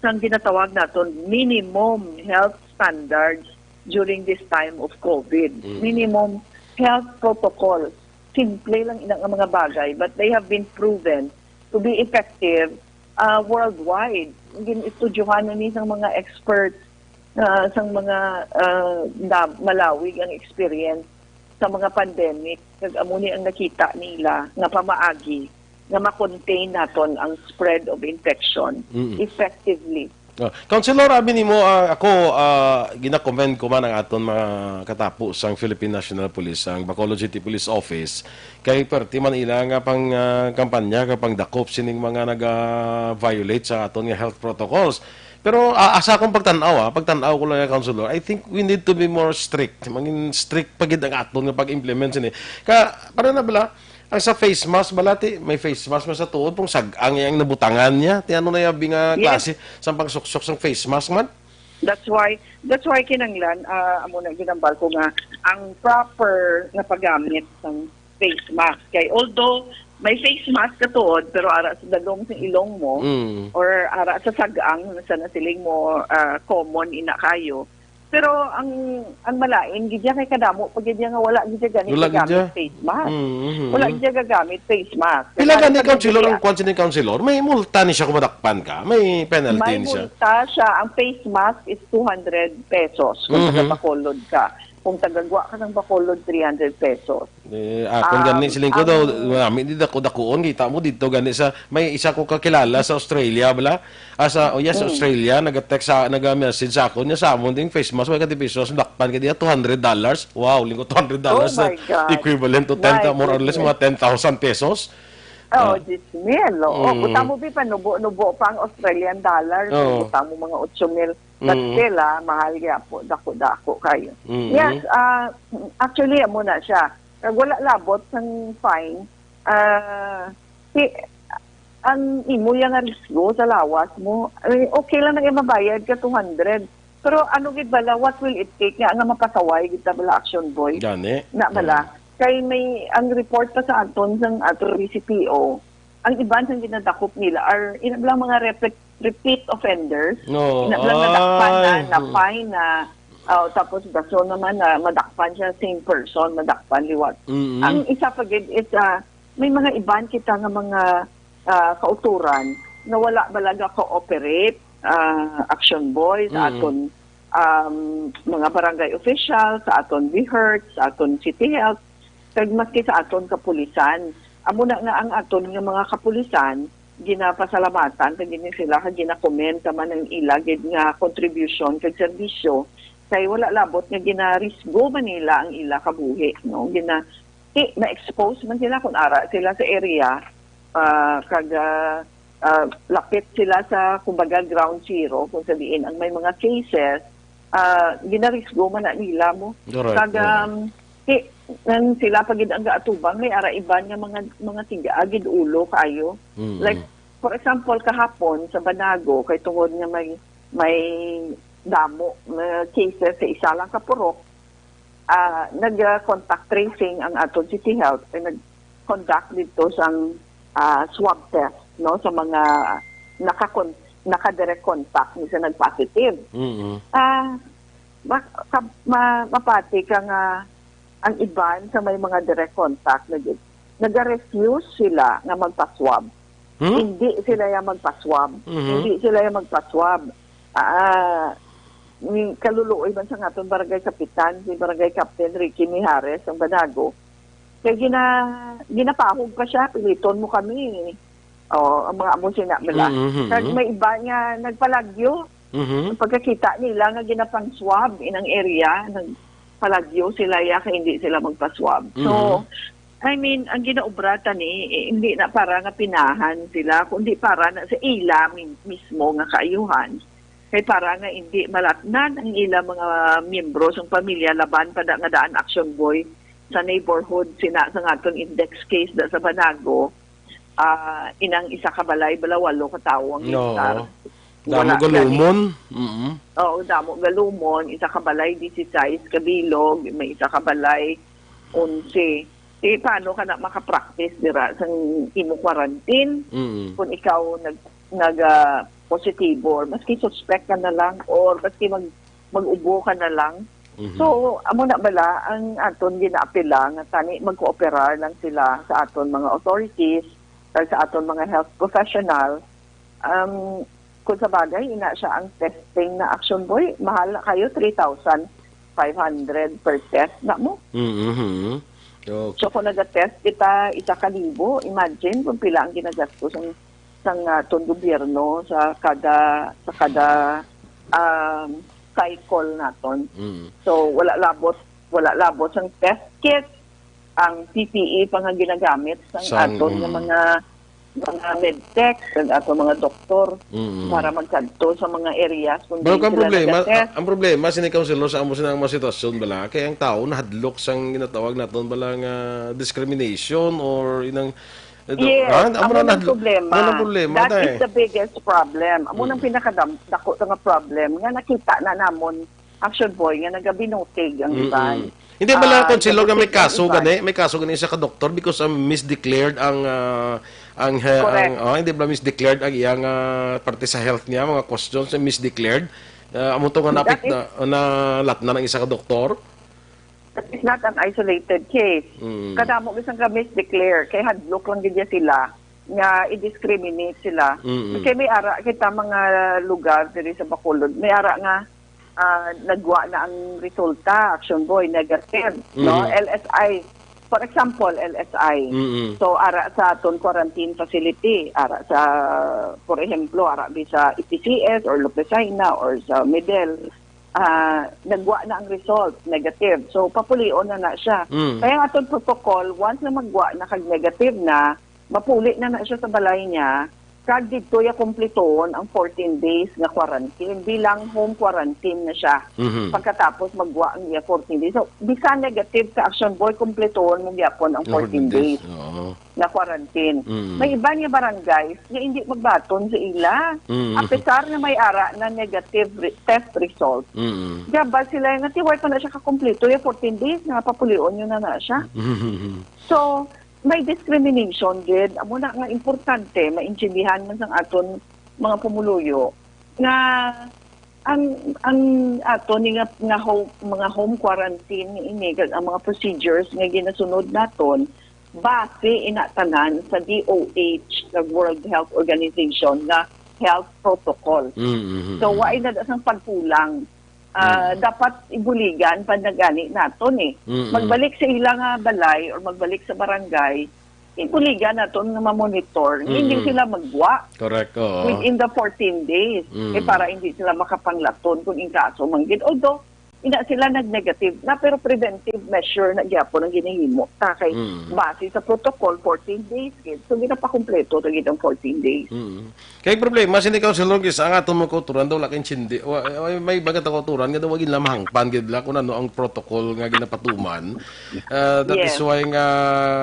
sang ginatawag naton minimum health standards during this time of covid. Mm. Minimum health protocols. Simple lang ina nga mga bagay, but they have been proven to be effective, ah, worldwide. Gin-estudyohan na ni sang mga experts, ah, sang mga, ah, na malawig ang experience sa mga pandemic. Kag amo ni ang nakita nila nga pamaagi nga ma-contain naton ang spread of infection Mm-mm. effectively. Ah, Councilor, abi nimo, ah, ako, ah, gina-commend ko man ang aton mga katapo sang Philippine National Police, ang Bacolod City Police Office, kay perti man ila nga pang, ah, kampanya, nga pangdakop sining mga naga-violate sa aton nga health protocols. Pero, ah, asa akong pagtan-aw, ah, pagtan-aw ko lang, Councilor, I think we need to be more strict. Mangin strict pa gid ang aton nga pag-implement sini. Ka, para na bala, ang sa face mask, bala, ti, may face mask man sa tuod, pung sag-ang yang nabutangan niya. Ti, ano na yung nga Yes. klase sa pangsuksok sang face mask man? That's why, that's why kinanglan, ah, amo na ginambal ko nga ang proper nga paggamit sang face mask. Kay although may face mask ka tuod, pero ara sa dalom sa ilong mo, Mm. or ara sa sag-ang, sa nasiling mo, ah, common ina kayo. Pero ang, ang malain, gid yan kay kadamo pa gid yan nga wala gid yan gani Wala gid gagamit yan. face mask. Mm, mm, Wala mm. gid yan gagamit face mask. Pila Kaya gani, pag Councilor, gid ang kwan sini, Councilor? May multa ni siya kung madakpan ka? May penalty May ni siya? multa siya. Ang face mask is two hundred pesos kung Mhm. taga Bacolod ka. Kung taga Gwa ka ng Bacolod, three hundred pesos. Eh, akon Um, gani, siling ko daw, ang marami di dako-dakuon, kita mo dito gani sa, may isa ko kakilala sa Australia, bala? Ah, sa, oh yes, Mm. Australia, nag-text sa, nag-message sa akon, niya sa amon ding face mask, may kati pesos, dakpan ka diya, two hundred dollars. Wow, lingko, two hundred dollars Oh na my God. equivalent to ten, My more or less, goodness. mga ten thousand pesos. Oh, Ah. diyes mil. Oo, Mm. buta mo, bi, panubo-nubo pa ang Australian dollar. So, Oo. buta mo mga otso mil. But Mm. still, ah, mahal gyapo, dako-dako kayo. Mm. Yes, ah, actually, amo na siya. Kag wala labot sang fine, ah, si, ang imo yang nga risgo sa lawas mo, I mean, okay lang na mabayad ka two hundred. Pero ano gid bala, what will it take nga, nga mapasaway gid ta bala, Action Boy? Gani. Na bala. Mm. Kay may, ang report pa sa aton sang ato B C P O, ang iban sang ginadakop nila are, ina bala mga repet-, repeat offenders. No. Ina bala nadakpan na, Ay. na-fine na, ah, tapos dason naman na madakpan siya, same person, madakpan liwat. Mm-mm. Ang isa pa gid is, ah, may mga iban kita nga mga, ah, kauturan na wala bala ga-cooperate, ah, Action Boy, sa Mm. aton, um, mga barangay official, sa aton BHERT, sa aton City Health, kag maski sa aton kapulisan. Amo na nga ang aton nga mga kapulisan, ginapasalamatan ta gini sila kag ginakomenta man ang ila gid nga kontribusyon kag serbisyo, kay wala labot nga ginarisgo man nila ang ila kabuhi, no? Gina-, ti, ma-expose man sila kung ara sila sa area, ah, kag, ah, ah, lapit sila sa, kumbaga, ground zero, kung sa diin ang may mga cases, ah, ginarisgo man na nila mo. Correct. Kag, um, ti, nang sila pa gid ang gaatubang, may ara iban nga mga, mga tiga gid ulo kaayo. Mm. Like, for example, kahapon sa Banago, kay tungod nga may, may damo nga cases sa isa lang ka purok, ah, nag-contact tracing ang aton City Health, ay nag-conduct dito sang, ah, swab test, no, sa mga nakakon-, naka-direct contact ni sa nag-positive. Mm. Ah, ma-, ka-, ma-, mapati ka nga ang iban sa may mga direct contact na gid, naga-refuse sila nga magpa-swab. Hmm? Hindi sila ya magpa-swab. Mhm. Hindi sila ya magpa-swab. Ah, ni kaluluoy man sa aton barangay kapitan, si Barangay Captain Ricky Mijares, ang Banago. Kay gina-, ginapahog pa siya, "Piliton mo kami." Oh, ang mga amo sina bala. Mhm. Kag may iba nga nagpalagyo. Mhm. Ang pagkakita nila nga ginapang-swab inang area, nagpalagyo sila ya kay hindi sila magpa-swab. So, Mhm. I mean, ang ginaobra ta ni, eh, hindi na para nga pinahan sila, kundi para na sa ila mi-, mismo nga kaayuhan. Kay para nga hindi malatnan ang ila mga miyembro sang pamilya laban pa da nga daan Action Boy sa neighborhood, sina sa aton index case da sa Banago, ah, inang isa ka balay bala walo ka tawo ang No. listar. Damo Wala galumon. Mm. Oo, damo galumon, isa ka balay, disisais ka bilog, may isa ka balay, onse. Eh, paano ka na makapractice dira sang imo quarantine? Mm. Kung ikaw nag-, nag, ah, positibo, or maski suspect ka na lang, or maski mag-, mag-ubo ka na lang. Mhm. So, amo na bala ang aton ginaapila nga tani magkooperar lang sila sa aton mga authorities, kag sa aton mga health professional. Um, kung sa bagay, ina siya ang testing na Action Boy, mahal na kayo, three thousand five hundred per test na mo. Mhm. Okay. So, kung naga-test kita, isa ka libo, imagine kung pila ang ginagastos ang, sang aton gobyerno sa kada, sa kada, um, cycle naton. Mm. So, wala labot, wala labot sang test kit, ang P P E pa nga ginagamit sang Sang, aton nga mm. mga, mga medtech, sang aton mga doktor Mm. para magkadto sa mga areas kung Pero diin ang sila problema, nagatest. Ang problema, sini, Councilor, sa amo sina nga mga sitwasyon bala, kay ang tao nahadlok sang ginatawag naton bala nga discrimination or inang, ito, Yes, ha? Amo amo na nang nahadlok. Problema. Amo nang problema, That day. Is the biggest problem. Amo nang Mm. pinakadam-, dako nga problem nga nakita na namon, Action Boy, nga nagabinutig ang Mm-mm. iban. Hindi bala, Ah, Councilor, nga may kaso gani, may kaso gani sa ka doktor because, um, misdeclared ang, ah, ang, ah, Correct. ang, oh, hindi ba misdeclared ang iyang, ah, parte sa health niya, mga questions, eh, misdeclared? Ah, amo to nga That napit is na, nalatnan ang isa ka doktor? That is not an isolated case. Mm. Kadamo bisan ka misdeclare, kay hadlok lang gid sila nga i-discriminate sila. Mm-mm. Kay may ara kita mga lugar diri sa Bacolod, may ara nga ah, nagwa na ang resulta, Action Boy, negative, no? Mm. L S I, for example, L S I. Mm-mm. So, ara sa aton quarantine facility, ara sa, for ehemplo, ara bi sa E P C S or Lopesina or sa Medel, ah, nagwa na ang result, negative. So, papulion na na siya. Mm. Kaya ang aton protocol, once na magwa na kag negative na, mapuli na na siya sa balay niya, kag didto iya kumpletoon ang fourteen days nga quarantine. Bilang home quarantine na siya. Mhm. Pagkatapos magwa ang iya fourteen days. So, bisan negative ka, Action Boy, kumpletoon mo gyapon ang Ang fourteen fourteen days. days Oo. nga quarantine. Mm. May iban nga barangays nga hindi magbaton sa ila. Mm. Apesar nga may ara na negative re-, test result. Mm. Gabal sila nga, "Ti, wala pa na siya kakumpleto, yung fourteen days, nga papulion nyo na na siya." Mm. So, may discrimination gid. Amo na nga importante, maintindihan man sang aton mga pumuluyo nga ang, ang aton ni nga, nga ho-, mga home quarantine ni ini, kag ang mga procedures nga ginasunod naton, base ina tanan sa D O H, kag World Health Organization nga health protocol. Mm, mm, So, mm. wa ina sang pagkulang. Ah, Mm. dapat ibuligan pa na gani naton eh. Mm-mm. Magbalik sa ila nga balay or magbalik sa barangay, ibuligan naton nga mamonitor. Hindi Mm-mm. sila magwa Correct, oo. within the fourteen days. Mm. Eh, para hindi sila makapanglaton kung in kaso man gid. Although, ina sila nag-negative na, pero preventive measure na gyapon ang ginahimo. Ta kay Mm. base sa protocol, fourteen days gid. So, ginapakumpleto na gid ang fourteen days. Mm. Kay problema, sini Councilor Gis, ang aton mga kauturan daw, laking sindi. Wa-, wa-, may bagat ang kauturan nga daw, wag nila mahangpan gid la kung ano ang protocol nga ginapatuman. Ah, that is Yes. why nga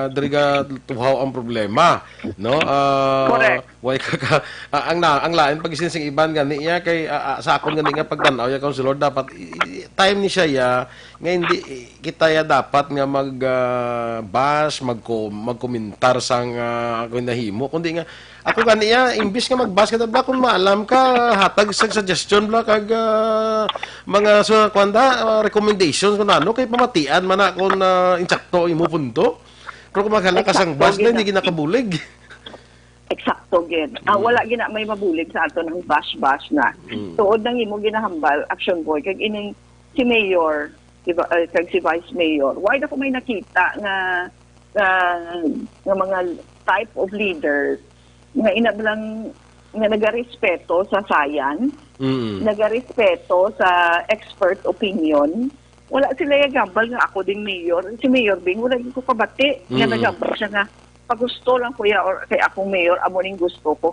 diri ga tuhaw ang problema, no? Ah, Correct. Why ka, ka, ah, ang na, ang lain pag sinsing iban gani iya kay, ah, ah, sa akon gani nga pagtan-aw ya, Councilor, dapat i-, i-, time ni siya ya, nga hindi, eh, kita ya dapat nga mag, ah, bash, magko-, magkomentar sang, ah, ako nahimo, kundi nga ako gani ya, imbis nga mag-bash ka, bla, kung maalam ka, hatag sa suggestion, bla, kag, ah, mga sa, kuwan da, ah, recommendations kung ano, kay pamatian man na kung, ah, insakto ang imo punto. Pero kung maghala ka sang Eksakto, bash na, gina- hindi ginakabulig. Eksakto gid. Ah, Mm. wala gina may mabulig sa aton ang bash-bash na. Mm. Tuod nang imo ginahambal, Action Boy, kag ining si Mayor, di ba, eh, kag si Vice Mayor. Why na ko may nakita nga, nga, nga mga type of leaders nga ina lang nga nagarespeto sa science, Mm. nagarespeto sa expert opinion. Wala sila yagambal nga ako ding mayor. Si Mayor Bing, wala ko kabati nga Mm. nagambal siya nga pagusto lang kuya or kay akong mayor, amo ning gusto ko.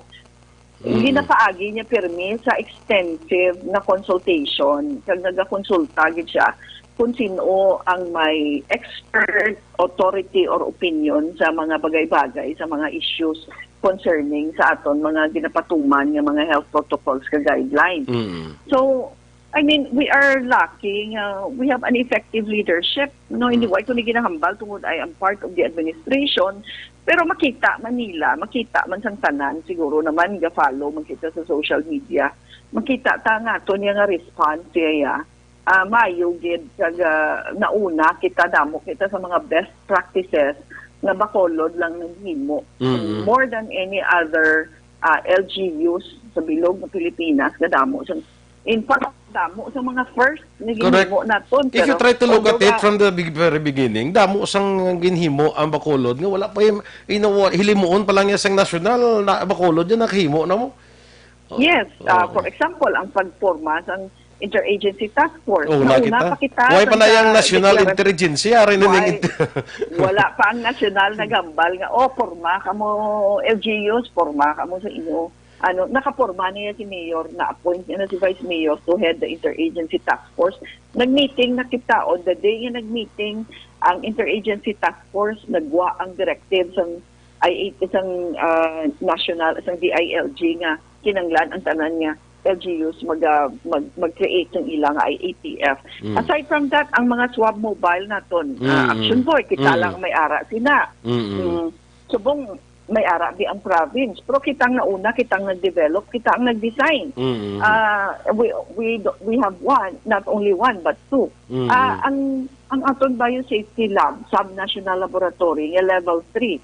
Mm. Ginapaagi niya pirmi sa extensive na consultation, kag nagakonsulta gid siya kung sino ang may expert, authority, or opinion sa mga bagay-bagay, sa mga issues concerning sa aton mga ginapatuman nga mga health protocols ka guidelines. Mm. So, I mean, we are lacking, uh, we have an effective leadership. No, hindi Mm. wala ko ni ginahambal tungod I am part of the administration, pero makita man nila, makita man sang tanan, siguro naman, ga-follow man kita sa social media. Makita ta nga ato niya nga response siya, ah, mayo gid, kag, ah, nauna kita, damo kita sa mga best practices nga Bacolod lang naghimo. Mm. More than any other, ah, L G Us sa bilog nga Pilipinas, nga damo sang In fact, damo sa mga first nga Correct. ginhimo naton. If you Pero try to look at although it na from the big, very beginning, damo sang ginhimo ang Bacolod nga wala pa yung, inawa, hilimuon pa lang niya sang nasyonal na Bacolod yung nakahimo na mo. Oh, Yes, ah, oh. for example, ang pagporma sang Interagency Task Force. Oh, Nauna nakita. pa kita Why pa sa na yung National deklarasyon. Interagency? Ari na Why? ning inter- Wala pa ang nasyonal nagambal nga, "Oh, porma kamo L G Us, porma kamo sa inyo." Ano, nakaporma niya si Mayor, na-appoint niya na si Vice Mayor to head the Interagency Task Force. Nag-meeting na kita on the day nga nag-meeting ang Interagency Task Force, nagwa ang directive sang I A, sang, ah, national, sang D I L G nga kinanglan ang tanan nga L G Us mag, ah, mag, mag-create ng ilang I A T F. Mm. Aside from that, ang mga swab mobile naton, ah, Mm, Action mm. Boy, kita Mm. lang may ara sina. Mm, mm. Mm. Subong may ara di ang province. Pero kitang nauna, kitang nag-develop, kita ang nag-design. Mm, mm. Ah, we, we, do- we have one, not only one, but two. Mm, Ah, mm. ang, ang aton biosafety lab, sub-national laboratory, nga level three.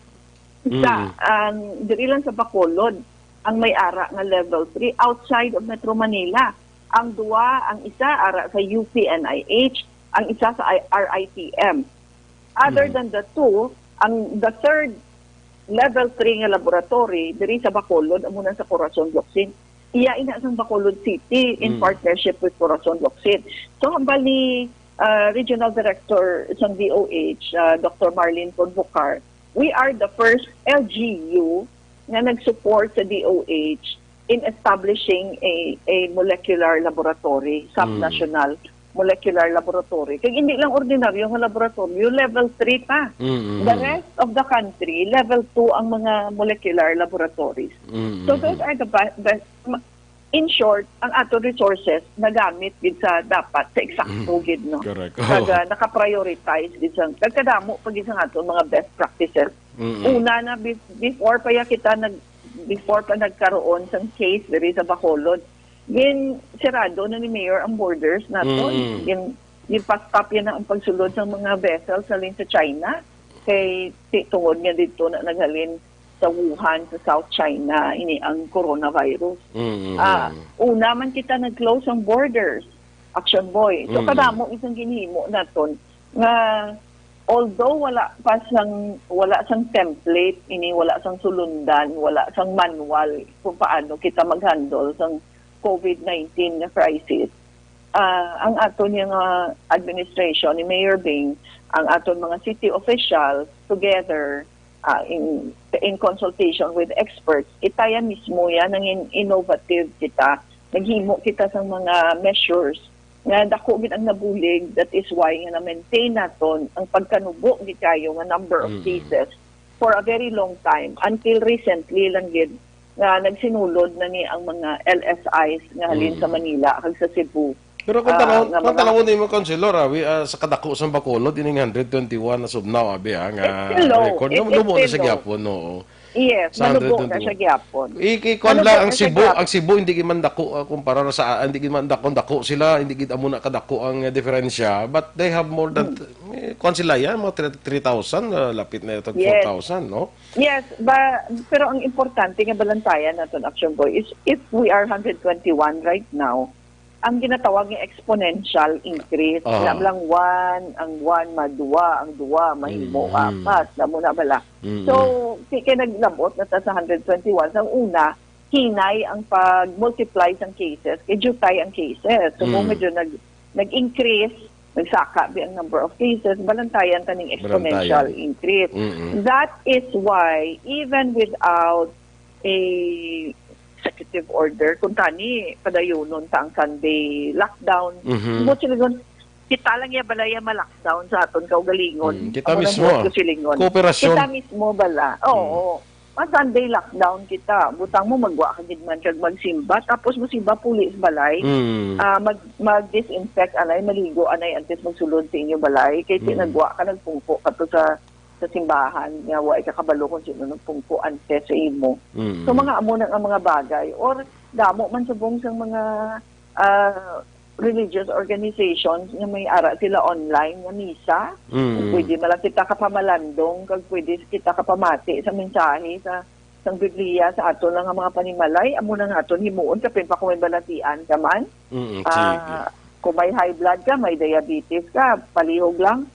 Isa, Mm. ang diri lang sa Bacolod, ang may ara nga level three outside of Metro Manila. Ang duwa, ang isa ara sa U P N I H, ang isa sa I- R I T M. Other Mm. than the two, ang the third level three nga laboratory diri sa Bacolod, amo na sa Corazon Locsin. Iya ina sang Bacolod City in Mm. partnership with Corazon Locsin. So, hambal ni, ah, Regional Director sang D O H, ah, Doctor Marlene Convocar, we are the first L G U nga nag-support sa D O H in establishing a, a molecular laboratory, Mm. sub-national molecular laboratory. Kaya hindi lang ordinaryo nga laboratory, level three pa. Mm, mm, The mm. rest of the country, level two ang mga molecular laboratories. Mm, So mm, those mm. are the ba- best. Ma- In short, ang ato resources nagamit gid sa dapat, sa eksakto Mm. gid, no? Correct. Kag, Oo. ah, naka-prioritize gid sa, kag kadamo pa gid sa ato mga best practices. Mm, mm. Una na, be- before pa ya kita nag, before pa nagkaroon sang case diri sa Bacolod, gin sirado na ni Mayor ang borders naton. Mm, mm. Gin, gin-stop ya na ang pagsulod sa mga vessels halin sa China. Kay ti-, tungod nga dito na naghalin sa Wuhan, sa South China, ini ang coronavirus. Mm, mm, Ah, mm. una man kita nag-close ang borders. Action Boy. So, Mm. kadamo isang ginhimo naton nga, although wala pa sang, wala sang template ini, wala sang sulundan, wala sang manual kung paano kita mag-handle sang COVID nineteen nga crisis, ah, ang aton nga administration ni Mayor Bing, ang aton mga city officials together, ah, in, in consultation with experts, itaya mismo yan ang in-, innovative kita. Naghimo kita sa mga measures nga dako gid ang nabulig. That is why nga na-maintain naton ang pagkanubo gid kayo nga number of Mm. cases for a very long time, until recently lang gid nga nagsinulod na ni ang mga L S Is nga halin Mm. sa Manila kag sa Cebu. Pero kung Ah, tanaw-, nga kung mga tanawon nimo, Councilor, ah, wi-, ah, sa kadako sang Bacolod, ining hundred twenty-one as of now, abi, ah, nga It's still low. record. It Num-, is nubo na still siya low. gyapon, oo. Yes, Sa manubo na hundred twenty-one. siya gyapon. I-, i-, kuwan Manubo lang, ang na siya Cebu, gyapon. ang Cebu, hindi gid man dako, ah, kumpara sa, ah, hindi gid man dako, dako sila, hindi gid amo na kadako ang, ah, diferensya, but they have more than, Hmm. eh, kuwan sila yan, mga three, three thousand, ah, lapit na ito, Yes. four thousand, no? Yes, ba, pero ang importante nga balantayan naton, Action Boy, is if we are hundred twenty-one right now, ang ginatawag nga exponential increase. Aha. Wala lang one, ang one madua, ang dua mahimo Mm. apat, amo na bala. Mm. So, kay, kay naglabot na ta sa hundred twenty-one, sa una, hinay ang pag-multiply sang cases, kay jutay ang cases. So, kung Mm. medyo nag-, nag-increase, nagsaka bi ang number of cases, balantayan ta ning exponential Balantayan. increase. Mm-mm. That is why, even without a executive order, kung tani, padayonon ta ang Sunday lockdown. Mhm. Buot silingon, kita lang ya balay ya ma-lockdown sa aton kaugalingon. Mm, kita Amo nang mismo. buot ko silingon. Kooperasyon. Kita mismo bala. Mm. Oo. Ma-Sunday lockdown kita. Butang mo, magwa ka gid man kag magsimba. Tapos mo simba, puli sa balay. Mm. Ah, mag, mag-disinfect, anay, maligo, anay, antes magsulod sa inyo balay. Kay Mm. tinagwa ka, nagpungko ka to sa, sa simbahan. Nga, wa ka kabalo kung sino nagpungko antes sa imo. Mm. So, mga amo na nga mga bagay. Or, damo man subong sang mga, ah, religious organizations nga may ara sila online nga misa. Mm. Pwede man lang kita kapamalandong, kag pwede kita kapamati sa mensahe sa, sa Biblia sa aton lang nga mga panimalay. Amo na nga aton himuon, kapin pa kung may balatian ka man. Mm, Ah, sige. Kung may high blood ka, may diabetes ka, palihog lang,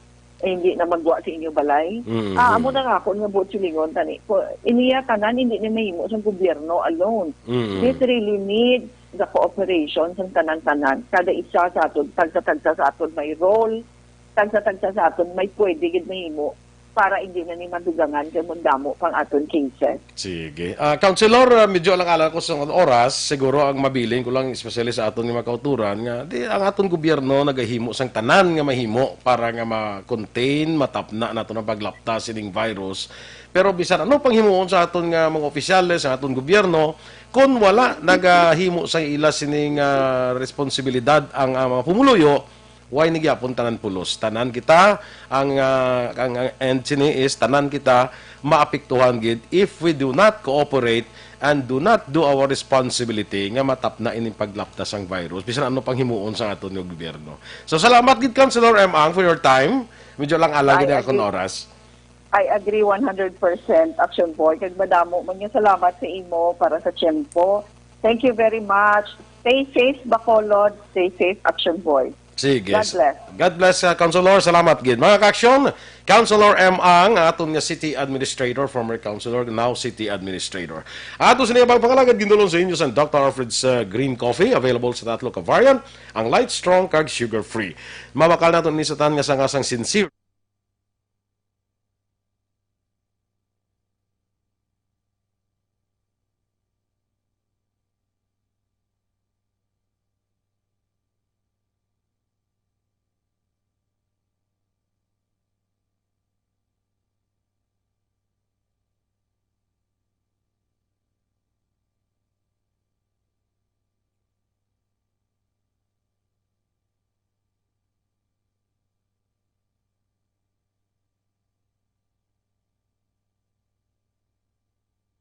eh, hindi na magwa sa inyo balay. Mm, Ah, mm. amo na nga akon nga buot silingon, tani. Ko, iniya tanan, hindi ni mahimo sa gobyerno alone. Mm. This really needs the cooperation sa tanan-tanan. Kada isa sa aton, tagsa-tagsa sa aton may role, tagsa-tagsa sa aton may pwede gid mahimo para hindi na ni madugangan kay mundamo pang aton cases. Sige. Ah, Councilor, ah, medyo alang-alang ko sa oras, siguro ang mabilin ko lang, especially sa aton nga mga kauturan, nga di, ang aton gobyerno nagahimo sang tanan nga mahimo para nga ma-contain, matapna naton ang paglapta sining virus. Pero bisan ano pang himuon sa aton nga mga opisyales, sa aton gobyerno, kon wala nagahimo sa ila sining, ah, responsibilidad ang, ah, mga pumuluyo, why ni gyapon tanan pulos? Tanan kita ang, ah, ang, ang end sini is tanan kita maapektuhan gid if we do not cooperate and do not do our responsibility nga matapna ining paglapta sang virus, bisan ano pang himuon sa aton nga gobyerno. So, salamat gid, Councilor M. Ang, for your time. Medyo lang alang Ay, gid akong agi- oras. I agree one hundred percent, Action Boy. Kag madamo man nga salamat sa imo para sa tiyempo. Thank you very much. Stay safe, Bacolod. Stay safe, Action Boy. Sige. God bless. God bless, uh, Councilor. Salamat gid. Mga ka-aksyon, Councilor M. Ang, aton nga city administrator, former councilor, now city administrator. Ato sa niyabang pangalagad, gindulong sa inyo sa Doctor Alfred's, uh, Green Coffee, available sa tatlo ka variant, ang light, strong, kag sugar-free. Mabakal naton ni sa tan nga sangasang sincere.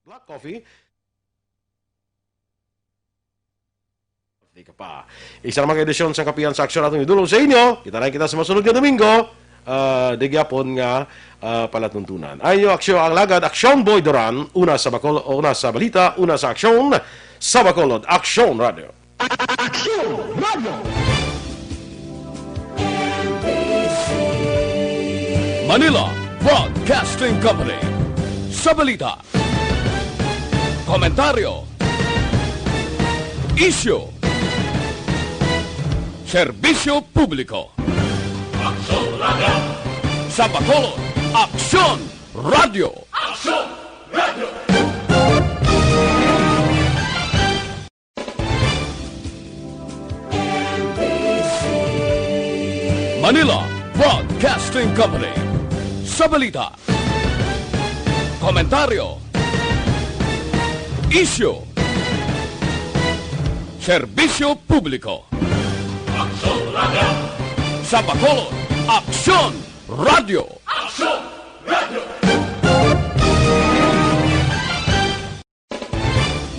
Black coffee. Di ka pa. Isa naman ka edisyon sa Kapihan sa Aksyon atong idulong sa inyo. Kita na kita sa masunod nga Domingo. Ah, di gyapon nga, ah, palatuntunan. Ayo, aksyon ang lagad. Aksyon, Boy Duran. Una sa Bacol-, una sa balita, una sa aksyon, sa Bacolod. Aksyon Radio. Aksyon Radio. Manila Broadcasting Company. Sa balita, komentaryo, isyu, serbisyo publiko. Aksyon Radio. Sa Bacolod, Aksyon Radio. Aksyon Radio. Manila Broadcasting Company. Sa balita, komentaryo, isyu, serbisyo publiko. Aksyon Radio. Sa Bacolod, Aksyon Radio. Aksyon Radio.